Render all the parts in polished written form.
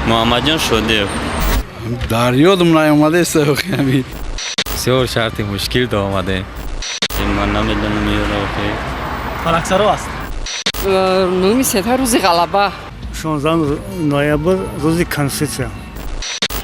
Муҳаммадҷон Шодиев. Дар ёдам наомадааст. Ҳамин. Бисёр шарти мушкил да омадем. Ман намедонам ёро охи. Фалаксаро аст. Нуҳуми сентябр, рӯзи ғалаба. 16 ноябр, рӯзи Конститутсия.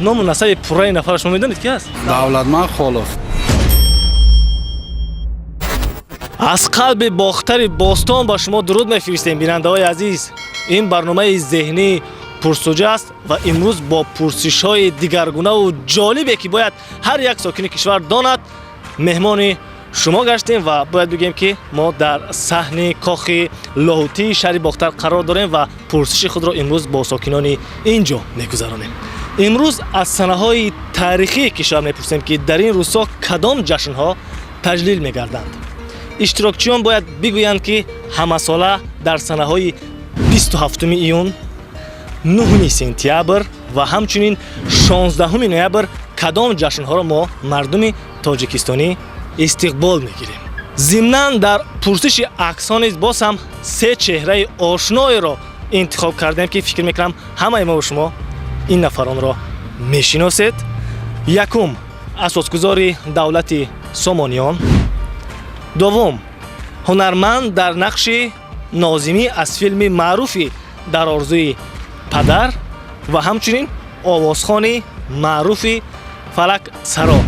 Ному насаби пурраи нафара шумо медонед, ки аст? Давлатманд Холов. Аз қалби Бохтари бостон ба шумо дуруд мефиристем, бинандаҳои азиз. Ин барномаи зеҳнии пурсуҷа аст ва имрӯз бо пурсишҳои дигаргунаву ҷолибе, ки бояд ҳар як сокини кишвар донад, меҳмони шумо гаштем. Ва бояд бигӯем, ки мо дар саҳни кохи Лоҳутии шаҳри Бохтар қарор дорем ва пурсиши худро имрӯз бо сокинони ин ҷо мегузаронем. Имрӯз аз санаҳои таърихии кишвар мепурсем, ки дар ин рӯзҳо кадом ҷашнҳо таҷлил мегарданд. Иштирокчиён бояд бигӯянд, ки ҳамасола дар санаҳои 27 июн, 9 сентябр ва ҳамчунин 16 ноябр кадом ҷашнҳоро мо, мардуми тоҷикистонӣ, истиқбол мегирем. Зимнан дар пурсиши аксҳо низ боз ҳам се чеҳраи ошноеро интихоб кардем, ки фикр мекунам, ҳамаи мову шумо ин нафаронро мешиносед. Якум, асосгузори давлати Сомониён. Дуввум, ҳунарманд дар нақши Нозимӣ аз филми маъруфи «Дар орзуи падар» ва ҳамчунин овозхони маъруфи Фалак Саро.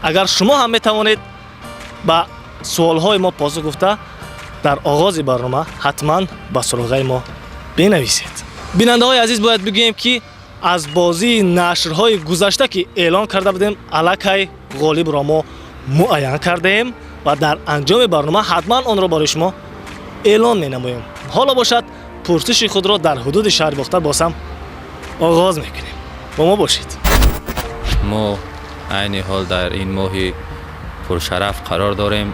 Агар шумо ҳам метавонед ба суолҳои мо посух гуфта, дар оғози барнома ҳатман ба суроғаи мо бинависед. Бинандаҳои азиз, бояд бигӯем, ки аз бозии нашрҳои гузашта, ки эълон карда будем, аллакай ғолибро мо муайян кардаем ва дар анҷоми барнома ҳатман онро барои шумо эълон менамоем. Ҳоло бошад, пурсиши худро дар ҳудуди шаҳри Бохтар боз ҳам оғоз мекунем. Бо мо бошед. Мо айни ҳол дар ин моҳи пуршараф қарор дорем.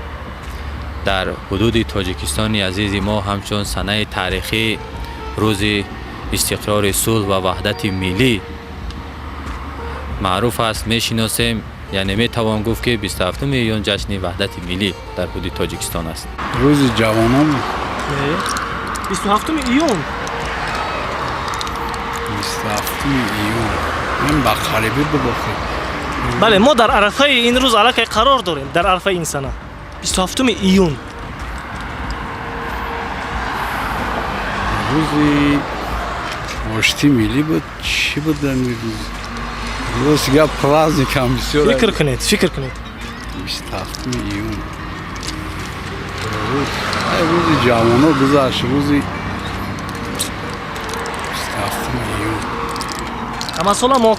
Дар ҳудуди Тоҷикистони азизи мо ҳамчун санаи таърихӣ рӯзи истиқрори сулҳ ва ваҳдати миллӣ маъруф аст, мешиносем. Яъне метавон гуфт, ки 27 июн ҷашни ваҳдати миллӣ дар ҳудуди Тоҷикистон аст. Рӯзи ҷавонон. 27 июн. 27 июн ин ба қарибӣ буд охир. Бале, мо дар арафаи ин рӯз аллакай қарор дорем, дар арафаи ин сана, 27 июн. Рӯзи оштии миллӣ буд, чӣ буд ами рӯз? Рости гап, праздникам бисёр. Фикр кунед, фикр кунед. 27 июн, ай, рӯзи ҷавоно гузашт, рӯзи 27 июн. Ҳамасола мо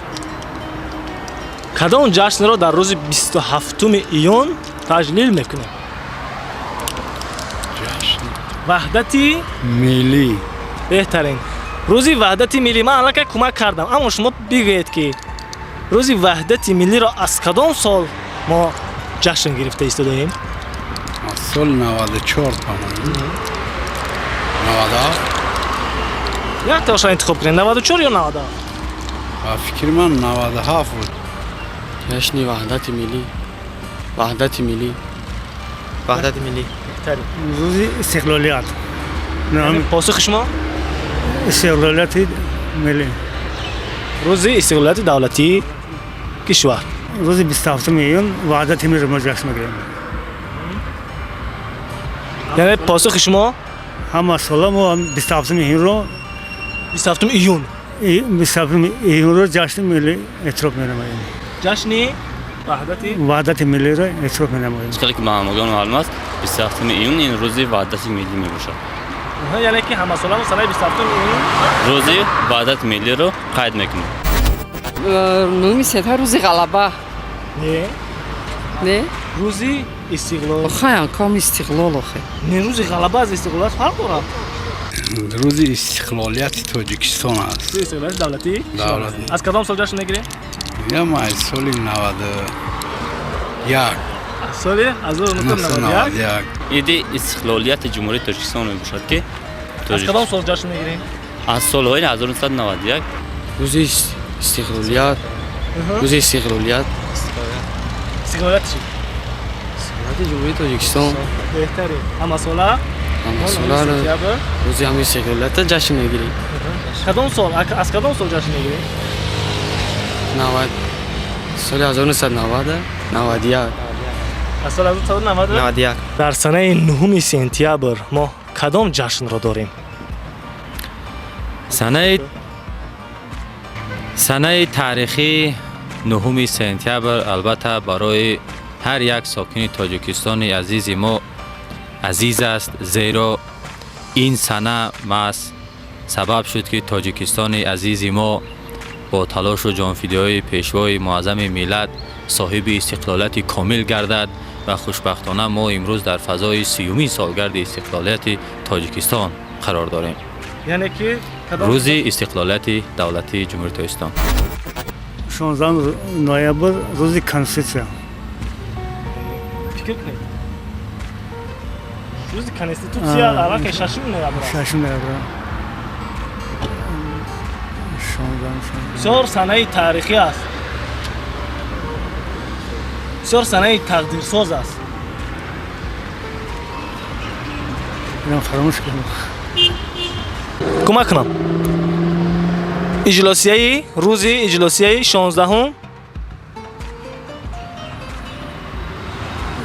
кадом ҷашнро дар рӯзи 27 июн таҷлил мекунем? Ҷашни ваҳдати миллӣ. Беҳтарин, рӯзи ваҳдати миллӣ. Ман аллакай кӯмак кардам, аммо шумо бигӯед, ки рӯзи ваҳдати миллиро аз кадом сол мо ҷашн гирифта истодаем? Аз соли 94, по-моему, 97. Яктаошро интихоб кунед: 94 ё 97? Ба фикри ман, 97 буд. Ҷашни ваҳдати миллӣ, ваҳдати миллӣ, ваҳдати миллӣ. Беҳтарин. Рӯзи истиқлолият. Яъне посухи шумо? Истиқлолияти миллӣ. Рӯзи истиқлолияти давлатии кишвар. Рӯзи 27 июн ваҳдати миллиро мо ҷашн мегирем. Яъне посухи шумо? Ҳама сола мо 27 июнро. 27 июн. 27 июнро ҷашни миллӣ эътироф менамоем. Ҷашни ваҳдати ваҳдати миллиро эътироф менамоем. Хеле ки ба ҳамагон маълум аст, 27 июн ин рӯзи ваҳдати миллӣ мебошад. Яъне ки ҳамасола мо санаи 27 июн рӯзи ваҳдати миллиро қайд мекунем. Нуҳуми сентябр, рӯзи ғалаба. Не. Не. Рӯзи истиқлол. Охай, ком истиқлол охе? Не, рӯзи ғалаба аз истиқлолият фарқ дорад. Рӯзи истиқлолияти Тоҷикистон аст. Рӯзи истиқлолияти давлатӣ. Давлатӣ. Аз кадом сол ҷашн мегирем? Мегам, аз соли 91. Аз соли 1991. 91. Иди истиқлолияти Ҷумҳурии Тоҷикистон мебошад, ки Аз кадом сол ҷашн мегирем? Аз солҳои 1991. Рӯзи истиқлолият, рӯзи истиқлолият. Истиқлолият чӣ? Истиқлолияти Ҷумҳурии Тоҷикистон. Беҳтарин. Ҳамасола Ҳамасола сентябр рӯзи ҳами истиқлолията ҷашн мегирем. Кадом сол, аз кадом сол ҷашн мегирем? 90, соли 1990, 91. Аз соли 1990? 91. Дар санаи 9 сентябр мо кадом ҷашнро дорем? Санаи таърихии 9 сентябр албатта барои ҳар як сокини Тоҷикистони азизи мо азиз аст, зеро ин сана маҳз сабаб шуд, ки Тоҷикистони азизи мо бо талошу ҷонфидоии пешвои муаззами миллат соҳиби истиқлолияти комил гардад ва хушбахтона мо имрӯз дар фазои 30-умин солгарди истиқлолияти Тоҷикистон қарор дорем. Яъне ки кадом? Рӯзи истиқлолияти давлатии Ҷумҳурии Тоҷикистон. 16 ноябр, рӯзи Конститутсия. Фикр кунед, рӯзи Конститутсия аллакай 6 ноябр аст. 6 ноябр, 16. Бисёр санаи таърихӣ аст, бисёр санаи тақдирсоз аст. Инам фаромӯш кардам. Кӯмак кунам. Иҷлосияи рӯзи иҷлосияи 16-ум.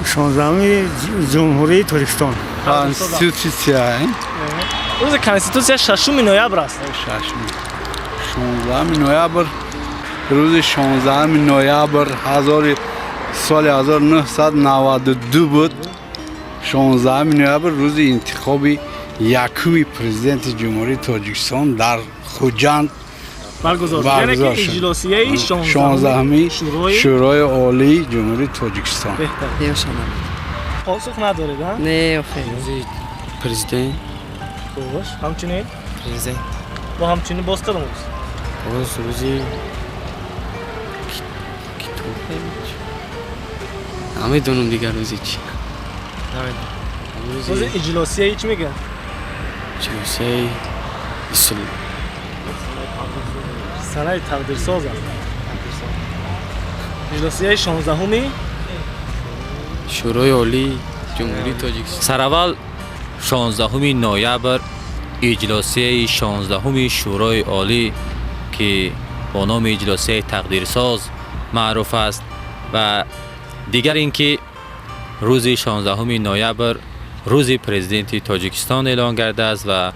16-уми Ҷумҳурии Тоҷикистон. Конститутсия? Рӯзи Конститутсия 6 ноябр аст. Шашми, 16 ноябр, рӯзи 16 ноябр ҳазори соли 1992 буд. 16 ноябр рӯзи интихоби якуми президенти Ҷумҳурии Тоҷикистон дар Хуҷанд баргузор шуд. Яъне баргузор ки шуд. Иҷлосияи 16-уми 16-уми Шӯрои Шӯрои Олии Ҷумҳурии Тоҷикистон. Беҳтар. Ёшонам. Посух надоред, а? Не, охе. Рӯзи президент. Хуш, ҳамчунин? Президент. Бо ҳамчунин боз кадом рӯз? Боз рӯзи китоб. Намедонам, дигар рӯзи чӣ. Намедонам. Рӯзи Рӯзи иҷлосияи чӣ мегӯянд? Иҷлосияи Санаи тақдирсоз аст, иҷлосияи 16-уми Шӯрои Олии Ҷумҳурии Тоҷикистон. Сараввал 16 ноябр иҷлосияи 16-уми Шӯрои Олӣ, ки бо номи иҷлосияи тақдирсоз маъруф аст, ва дигар ин ки рӯзи 16 ноябр рӯзи президенти Тоҷикистон эълон гардааст ва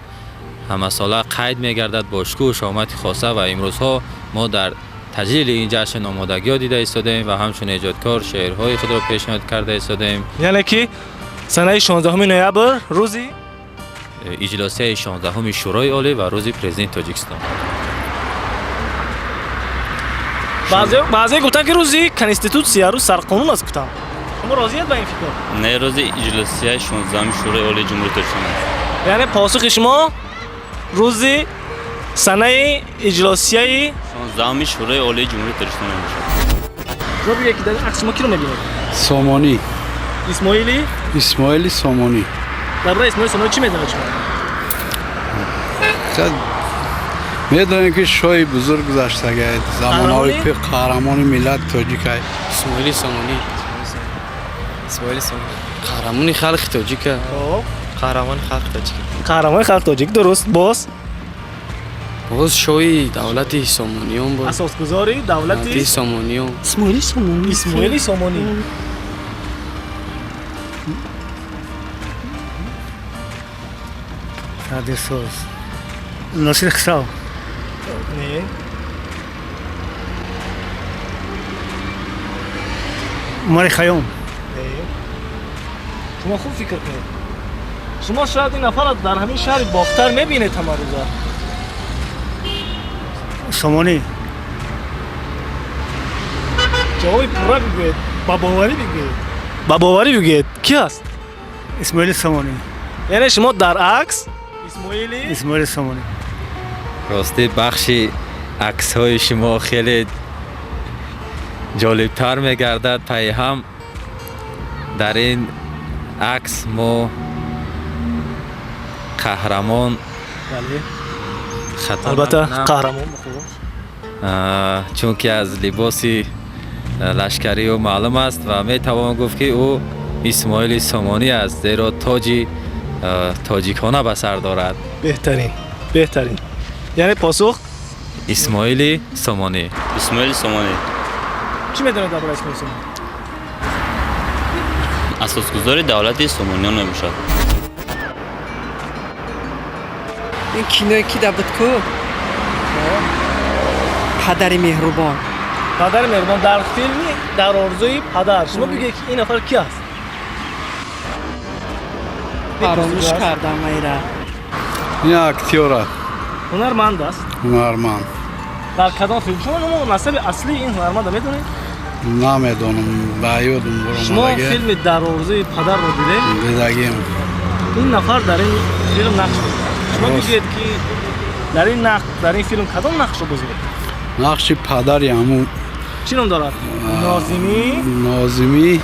ҳамасола қайд мегардад бо шукӯҳу шаҳомати хоса, ва имрӯзҳо мо дар таҷлили ин ҷашн омодагиҳо дида истодаем ва ҳамчун эҷодкор шеърҳои худро пешниҳод карда истодаем. Яъне ки санаи 16 ноябр рӯзи иҷлосияи 16-уми Шӯрои Олӣ ва рӯзи президенти Тоҷикистон. Баъзе гуфтанд, ки рӯзи Конститутсия, рӯз сарқонун аст, гуфтам. Шумо розиед ба ин фикр? Не, рӯзи иҷлосияи 16-уми Шӯрои Олии Ҷумҳурии Тоҷикистон аст. Яъне посухи шумо рӯзи санаи иҷлосияи 16-уми Шӯрои Олии Ҷумҳурии Тоҷикистон мебошад. Шумо бигӯед, ки дар ин акс шумо киро мебинед? Сомонӣ. Исмоили? Исмоили Сомонӣ. Дар бораи Исмоили Сомонӣ чӣ медонед шумо? Медонем, ки шоҳи бузург гузаштагай замонҳои Қаҳрамони? Қаҳрамони миллати тоҷикай. Исмоили Сомонӣ. Исмоили Сомонӣ. Қаҳрамони халқи тоҷика. Хоб. Қаҳрамони халқи тоҷик. Қаҳрамони халқи тоҷик, дуруст. Боз? Боз шоҳи давлати Сомониён буд. Асосгузори давлати Давлати Сомониён. Исмоили Сомонӣ. Исмоили Сомонӣ. Тақдирсоз, Носир Хисрав. Не. Умари Хайём. Не, шумо хуб фикр кунед. Шумо шояд ин нафарро дар ҳамин шаҳри Бохтар мебинед ҳамарӯза. Сомонӣ. Ҷавоби пурра бигӯед, ба боварӣ бигӯед, ба боварӣ бигӯед, ки аст? Исмоили Сомонӣ. Яъне шумо дар акс Исмоили Исмоили Сомонӣ. Ростӣ, бахши аксҳои шумо хеле ҷолибтар мегардад пайҳам. Дар ин акс мо қаҳрамон Бале. хато Албатта. накунам. Қаҳрамон, хуб. Чунки аз либоси лашкарӣ ӯ маълум аст ва метавон гуфт, ки ӯ Исмоили Сомонӣ аст, зеро тоҷи тоҷикона ба сар дорад. Беҳтарин, беҳтарин. Яъне посух Исмоили Сомонӣ. Исмоили Сомонӣ. Чӣ медонед дар бораи Исмоили Сомонӣ? Асосгузори давлати Сомониён мебошад. Ин киное ки да буд ку, Падари меҳрубон. Падари меҳрубон, дар филми «Дар орзуи падар». Шумо бигӯед, ки ин нафар ки аст? Фаромӯш кардам айра. Ин актёра. Ҳунарманд аст. Ҳунарманд. Дар кадом филм? Шумо ному насаби аслии ин ҳунарманда медонед? Намедонам, ба ёдум Шумо буромадаге. филми «Дар орзуи падар»-ро дидед? Дидагим. Ин нафар дар ин филм нақш бозид. Шумо Рост. бигӯед, ки дар ин филм кадом нақшро бозид? Нақши падари ҳамун. Чӣ ном дорад? Нозимӣ. Нозимӣ,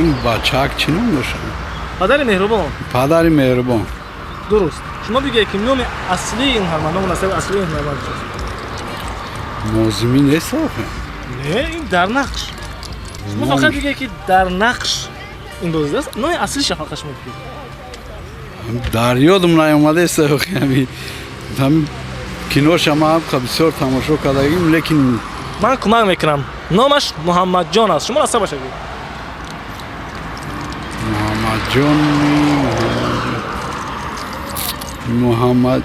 ин бачак чӣ ном дошт? Падари меҳрубон. Падари меҳрубон. Дуруст. Шумо бигӯед, ки номи аслии ин ҳунарманд, ному насаби аслии ин ҳунарманд чист? Нозимӣ нест охе? Не, ин дар нақш. Шумо фақат бигӯед, ки дар нақш ин бозидааст, номи аслиша фақат шумо бигӯед. Дар ёдум наомадааст охе. Ҳами киноша ман бисёр тамошо кардагим, лекин Ман кӯмак мекунам, номаш Муҳаммадҷон аст. Шумо насабаша бигӯед. Муҳаммадҷон, Муҳаммад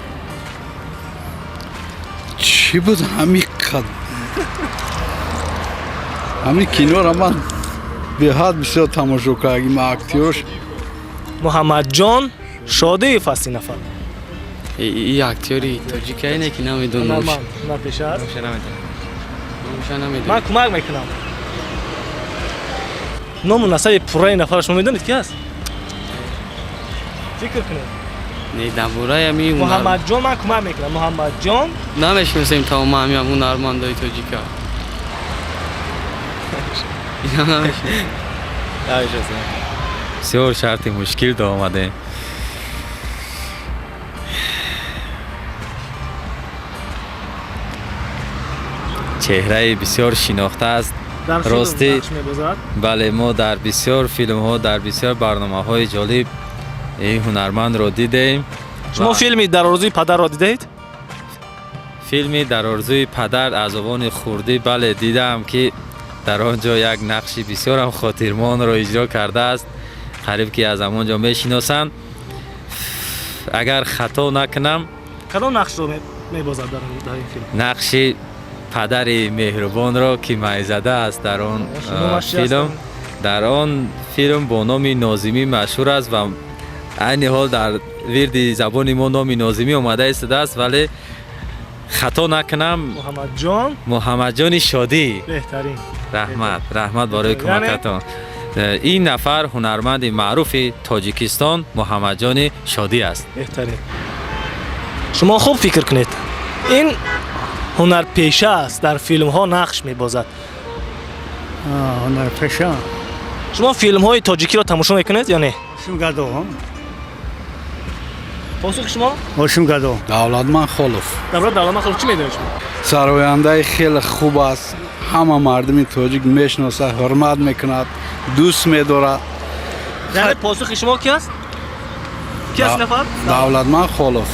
чӣ буд? Ҳами қад ҳами киноро ман беҳад бисёр тамошо кардагим, актёрш. Муҳаммадҷон Шодиев аст ин нафар. И актёри тоҷика ине ки намедонам. Ҳунарманд, ҳунарпеша аст. Номша намедонам. Номша намедонам. Ман кӯмак мекунам. Ному насаби пурраи нафара шумо медонед, ки аст? Фикр кунед. Не, дар бораи ҳами ҳунар Муҳаммадҷон, ман кӯмак мекунам, Муҳаммадҷон. Намешиносем тамома ҳами ҳунармандои тоҷика. Ина намешиносем. Намешиносам. Бисёр шарти мушкил омадем. Чеҳраи бисёр шинохта аст. Дар филм Ростӣ нақш мебозад. Бале, мо дар бисёр филмҳо, дар бисёр барномаҳои ҷолиб ин ҳунармандро дидем. Шумо филми «Дар орзуи падар»-ро дидаед? Филми «Дар орзуи падар» аз овони хурдӣ, бале, дидаам, ки дар он ҷо як нақши бисёрам хотирмонро иҷро кардааст. Қариб ки аз ҳамон ҷо мешиносанд, агар хато накунам. Кадом нақшро мебозад дар ин филм? Нақши падари меҳрубонро, ки майзада аст дар он Номаш чи аст? филм. Дар он филм бо номи Нозимӣ машҳур аст ва айни ҳол дар вирди забони мо номи Нозимӣ омада истодааст, вале хато накунам, Муҳаммадҷон. Муҳаммадҷони Шодӣ. Беҳтарин. Раҳмат, раҳмат барои Яъне? кӯмакатон. Ин нафар ҳунарманди маъруфи Тоҷикистон Муҳаммадҷони Шодӣ аст. Беҳтарин. Шумо хуб фикр кунед, ин ҳунарпеша аст, дар филмҳо нақш мебозад. Ҳунарпеша. Шумо филмҳои тоҷикиро тамошо мекунед ё не? Ҳошим Гадо. Посухи шумо? Ҳошим Гадо. Давлатманд Холов. Дар бораи Давлатманд Холов чӣ медонед шумо? Сарояндаи хеле хуб аст, ҳама мардуми тоҷик мешиносад, ҳурмат мекунад, дӯст медорад. Яъне посухи шумо ки аст? Ки аст нафар? Давлатманд Холов.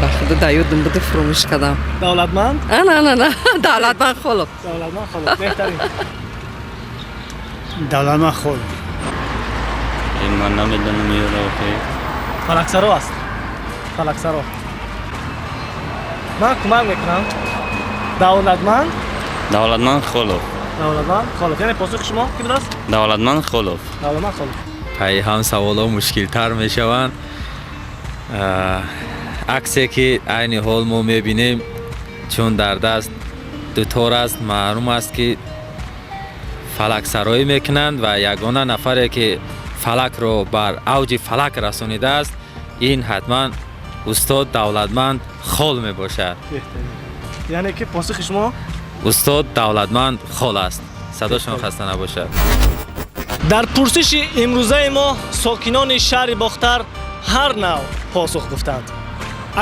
Ба худо, дар ёдам буда, фуромӯш кардам. Давлатманд. Ана, ана, ана, Давлатманд Холов. Давлатманд Холов, беҳтарин. Давлатманд Холов. Ман намедонам ёро охе. Фалаксаро аст, фалаксаро. Ман кӯмак мекунам. Давлатманд. Давлатманд Холов. Давлатманд Холов. Яъне посухи шумо ки будааст? Давлатманд Холов. Давлатманд Холов. Пайи ҳам саволҳо мушкилтар мешаванд. Аксе ки айни ҳол мо мебинем, чун дар даст дутор аст, маълум аст, ки фалаксароӣ мекунанд ва ягона нафаре, ки фалакро бар авҷи фалак расонидааст, ин ҳатман устод Давлатманд Хол мебошад. Беҳтарин. Яъне ки посухи шумо? Устод Давлатманд Хол аст, садошон хаста набошад. Дар пурсиши имрӯзаи мо сокинони шаҳри Бохтар ҳар нав посух гуфтанд.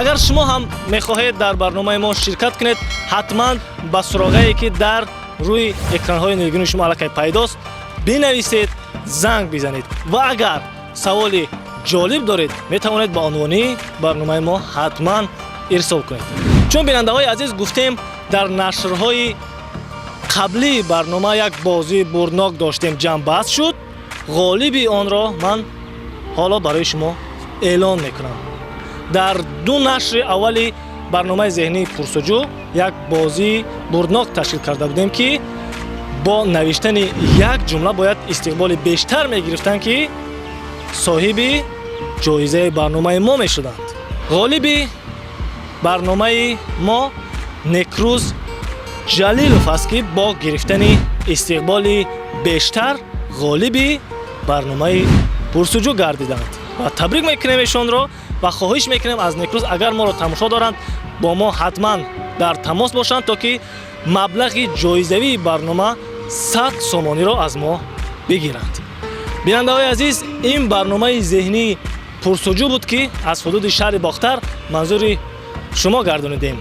Агар шумо ҳам мехоҳед дар барномаи мо ширкат кунед, ҳатман ба суроғае, ки дар рӯи экранҳои нилгуни шумо аллакай пайдост, бинависед, занг бизанед ва агар саволи ҷолиб доред, метавонед ба унвони барномаи мо ҳатман ирсол кунед. Чун, бинандаҳои азиз, гуфтем, дар нашрҳои қаблии барнома як бозии бурднок доштем, ҷамъбаст шуд. Ғолиби онро ман ҳоло барои шумо эълон мекунам. Дар ду нашри аввали барномаи зеҳнии пурсуҷӯ як бозии бурднок ташкил карда будем, ки бо навиштани як ҷумла бояд истиқболи бештар мегирифтанд, ки соҳиби ҷоизаи барномаи мо мешуданд. Ғолиби барномаи мо Некрӯз Ҷалилов аст, ки бо гирифтани истиқболи бештар ғолиби барномаи пурсуҷӯ гардиданд ва табрик мекунем эшонро ва хоҳиш мекунем аз Некрӯз, агар моро тамошо доранд, бо мо ҳатман дар тамос бошанд, то ки маблағи ҷоизавии барнома 100 сомониро аз мо бигиранд. Бинандаҳои азиз, ин барномаи зеҳнии пурсуҷӯ буд, ки аз ҳудуди шаҳри Бохтар манзури шумо гардонидем.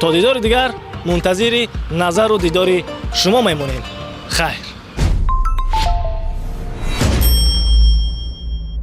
То дидори дигар мунтазири назару дидори шумо мемонем. Хайр.